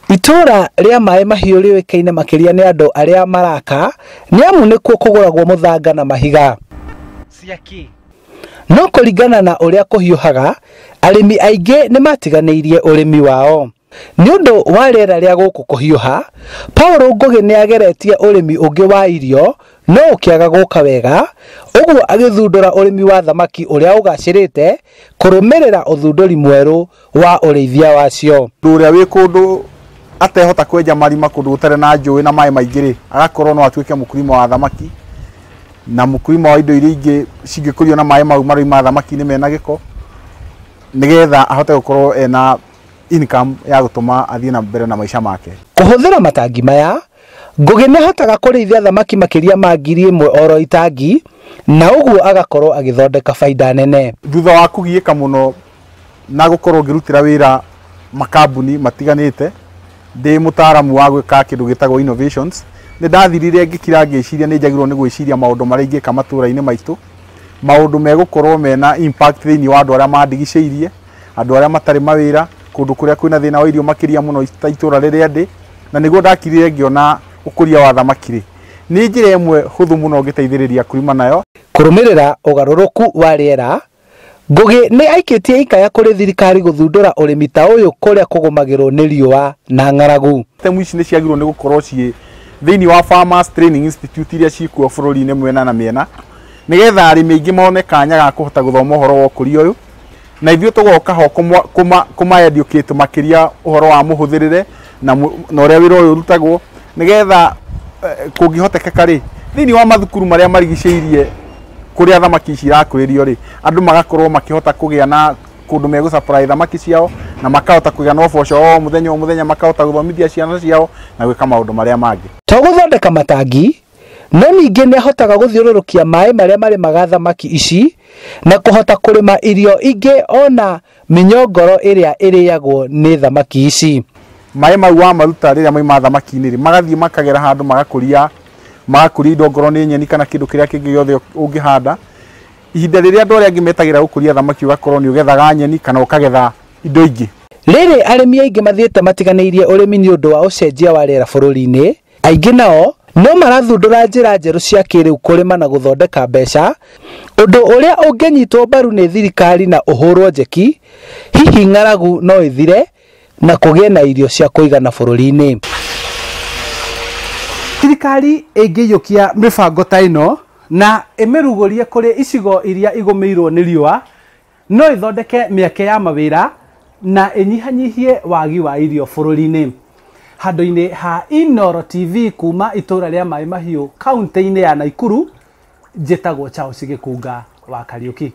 Itũũra rĩa Maĩ Mahiũ rĩũĩkaine makĩria nĩ andũ arĩa maraka nĩ amu nĩkuo kũgũragwo mũthanga na mahiga. No kũringana na ũrĩa kũhiũhaga, arĩmi aingĩ nĩ matiganĩirie ũrĩmi wao. Nĩ ũndũ wa rĩera rĩa gũkũ kũhiũha, Paul Ngũgĩ nĩ ageretie ũrĩmi ũngĩ wa irio no ũkĩaga gũka wega, ũguo agĩthundũra ũrĩmi wa thamaki ũrĩa ũgacĩrĩte kũrũmĩrĩra ũthundũri mwerũ wa ũrĩithia wacio. Mũndũ ũrĩa wĩ kũndũ atehota kwenja marima kũndũ gũtarĩ na njũĩ na maĩ maingĩ rĩ, agakorwo no atuĩke mũkulima wa thamaki na mũkulima wa indo iria ingĩ cingĩkũrio na maĩ mau maroima thamaki-inĩ mena gĩko, nĩgetha ahote gũkorwo ena income ya gũtũma athiĩ na mbere na maica make. Kũhũthĩra matangi maya, Ngũgĩ nĩahotaga kũrĩithia thamaki makĩria ma 1000 oro itangi, na ũguo agakorwo agĩthondeka baida nene. Thutha wa kũgiĩka mũno na gũkorwo ngĩrutĩra wĩra makambuni matiganĩte, ndĩ mũtaaramu wa gwĩka kĩndũ gĩtagwo innovations, nĩ ndathirire ngĩkira ngĩciria nĩ njagĩrĩirwo nĩ gwĩciria maũndũ marĩa ingĩka matũra-inĩ maitũ, maũndũ megũkorwo mena impact thĩinĩ wa andũ arĩa mandigicĩirie, andũ arĩa matarĩ mawĩra, kũndũ kũrĩa kwĩna thĩna wa irio makĩria mũno ta itũra rĩrĩa ndĩ, na nĩguo ndakirire ngĩona ũkũria wa thamaki rĩ, nĩ njĩra ĩmwe hũthũ mũno ũngĩteithĩrĩria kulima nayo. Kũrũmĩrĩra ũgarũrũku wa rĩera, Ngũgĩ nĩ aikĩtie ikaya kũrĩ thirikari gũthundũra ũrĩmi ta ũyũ kũrĩa kũgũmagĩrwo nĩ riũa na ng'aragu. System ici nĩ ciagĩrĩirwo nĩ gũkorwo ciĩ thĩinĩ wa Farmers Training Institute iria ciĩkuo bũrũri-inĩ mwena na mĩena, nĩgetha arĩmi aingĩ mone kanya ga kũhota gũthoma ũhoro wa ũkũria ũyũ, na ithuĩ tũgoka ho kũma educate makĩria ũhoro wa mũhũthĩrĩre na ũrĩa wĩra ũyũ ũrutagwo, nĩgetha kũngĩhotekeka rĩ, thĩinĩ wa mathukuru marĩa marigicĩirie kũrĩa thamaki ici irakũrĩrio rĩ, andũ magakorwo makĩhota kũgĩa na kũndũ megũ supply thamaki ciao, na makahota kũgĩa na ũboco o mũthenya o mũthenya, makahota gũthomithia ciana ciao na gwĩka maũndũ marĩa mangĩ. To gũthondeka matangi, no ningĩ nĩahotaga gũthiũrũrũkia maĩ marĩa marĩmaga thamaki ici na kũhota kũrĩma irio ingĩ ona mĩnyongoro ĩrĩa ĩrĩagwo nĩ thamaki ici. Maĩ mau wamaruta rĩrĩa mauma thamaki-inĩ rĩ, magathiĩ makagera handũ magakũria indo ongorwo nĩ nyeni kana kĩndũ kĩrĩa kĩngĩ gĩothe ũngĩhanda. Ihinda rĩrĩa andũ arĩa angĩ metagĩra gũkũria thamaki ũgakorwo nĩ ũgethaga nyeni kana ũkagetha indo ingĩ. Rĩrĩ arĩmi aingĩ mathiĩte matiganĩirie ũrĩmi nĩ ũndũ wa ũcenjia wa rĩera bũrũri-inĩ, aingĩ nao no marathundũra njĩra njerũ cia kĩrĩu kũrĩma na gũthondeka mbeca, ũndũ ũrĩa ũngĩnyitwo mbaru nĩ thirikari na ũhũrwo njeki, hihi ng'aragu no ĩthire na kũgĩe na irio cia kũigana bũrũri-inĩ. Thirikari ĩngĩiyũkia mĩbango ta ĩno na ĩmĩrugũrie kũrĩ icigo iria igũmĩirwo nĩ riũa, no ĩthondeke mĩeke ya mawĩra na ĩnyihanyihie wagi wa irio bũrũri-inĩ. Handũ-inĩ ha Inooro TV kuma itũũra rĩa Maĩ Mahiũ kaunti-inĩ ya Nakuru, njĩtagwo Charles Gĩkunga wa Kariũki.